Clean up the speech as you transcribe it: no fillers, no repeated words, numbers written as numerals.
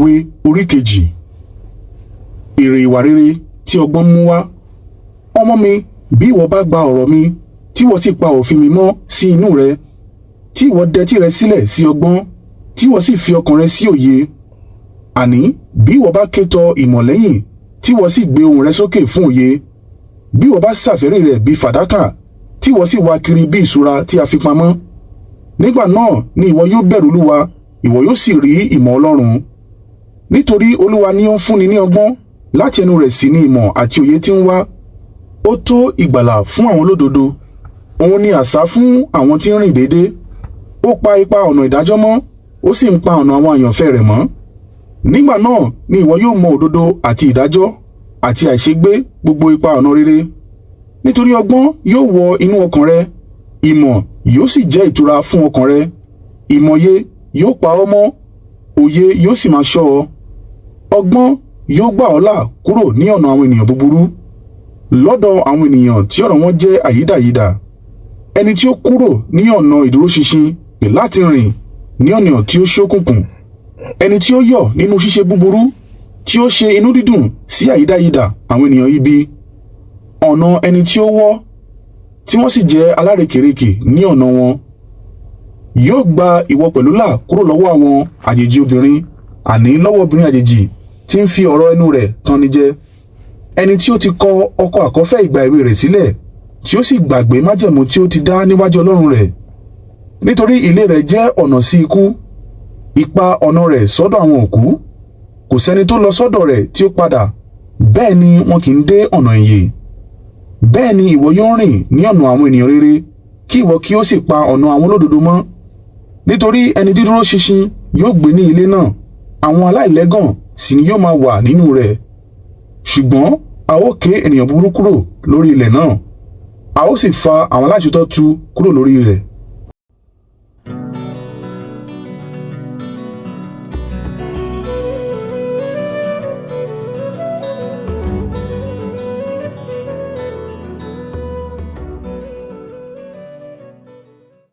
Òwe orí 2. Èrè ìwà rere tí ọgbọ́n mú wá. Ọmọ mi, bí ìwọ bá gba ọ̀rọ̀ mi, tí ìwọ sì pa òfin mi mọ́ sí inú rẹ, tí ìwọ dẹtí rẹ sílẹ̀ sí ọgbọ́n, tí ìwọ sì fi ọkàn rẹ sí òye. Àní, bí ìwọ bá ké tọ ìmọ̀ lẹ́yìn, tí ìwọ sì gbé ohùn rẹ sókè fún òye, bí ìwọ bá ṣàfẹ́rí rẹ̀ bí fàdákà, tí ìwọ sì wá kiri bí ìṣúra tí a fi pamọ́. Nígbà náà ni ìwọ yóò bẹ̀rù Olúwa, ìwọ yóò sì rí ìmọ̀ Ọlọ́run. Nítorí Olúwa ni ó ń fúnni ní ọgbọ́n, láti ẹnu rẹ̀ sì ni ìmọ̀ àti òye tí ń wá. Ó tó ìgbàlà fún àwọn olódodo, òun ni asà fún àwọn tí ń rìn déédé. Ó pa ipa ọ̀nà ìdájọ́ mọ́, ó sì ń pa ọ̀nà àwọn àyànfẹ́ rẹ̀ mọ́. Nígbà náà ni ìwọ yóò mọ òdodo àti ìdájọ́ àti àìṣègbé, gbogbo ipa ọ̀nà rere. Nítorí ọgbọ́n yóò wọ inú ọkàn rẹ, ìmọ̀ yóò sì jẹ́ ìtura fún ọkàn rẹ. Ìmọ̀ye yóò pa ọ́ mọ́, òye yóò sì máa ṣọ́ ọ. Ọgbọ́n yóò gbà ọ́ là kúrò ní ọ̀nà àwọn ènìyàn búburú, lọ́dọ̀ àwọn ènìyàn tí ọ̀rọ̀ wọn jẹ́ àyídàyidà. Ẹni tí ó kúrò ní ọ̀nà ìdúróṣinṣin láti rìn ní ọ̀nà tí ó ṣókùnkùn. Ẹni tí ó yọ̀ nínú ṣíṣe búburú, tí ó ṣe inú dídùn sí àyídáyidà àwọn ènìyàn ibi. Ọ̀nà ẹni tí ó wọ́, tí wọ́n sì jẹ́ alárekérekè ní ọ̀nà wọn. Yóò gba ìwọ pẹ̀lú là kúrò lọ́wọ́ àwọn àjèjì obìnrin, àní lọ́wọ́ obìnrin àjèjì tí ń fi ọ̀rọ̀ ẹnu rẹ̀ tanni jẹ. Ẹni tí ó ti kọ ọkọ àkọ́fẹ́ ìgbà èwe rẹ̀ sílẹ̀, tí ó sì gbàgbé májẹ̀mú tí ó ti dá níwájú Ọlọ́run rẹ̀. Nítorí ilé rẹ̀ jẹ́ ọ̀nà sí ikú, ipa ọ̀nà rẹ̀ sọ́dọ̀ àwọn òkú. Kò sẹ́ni tó lọ sọ́dọ̀ rẹ̀ tí ó padà, bẹ́ẹ̀ ni wọn kì í dé ọ̀nà ìyè. Bẹ́ẹ̀ ni ìwọ yóò rìn ní ọ̀nà àwọn ènìyàn rere, kí ìwọ kí ó sì pa ọ̀nà àwọn olódodo mọ́. Nítorí ẹni dídúró ṣinṣin yóò gbé ní ilé náà, àwọn aláìlẹ́gàn sì ni yóò máa wà nínú rẹ̀. Ṣùgbọ́n a ó ké ènìyàn búburú kúrò lórí ilẹ̀ náà, a ó sì fa àwọn aláìṣòótọ́ tu kúrò lórí rẹ̀.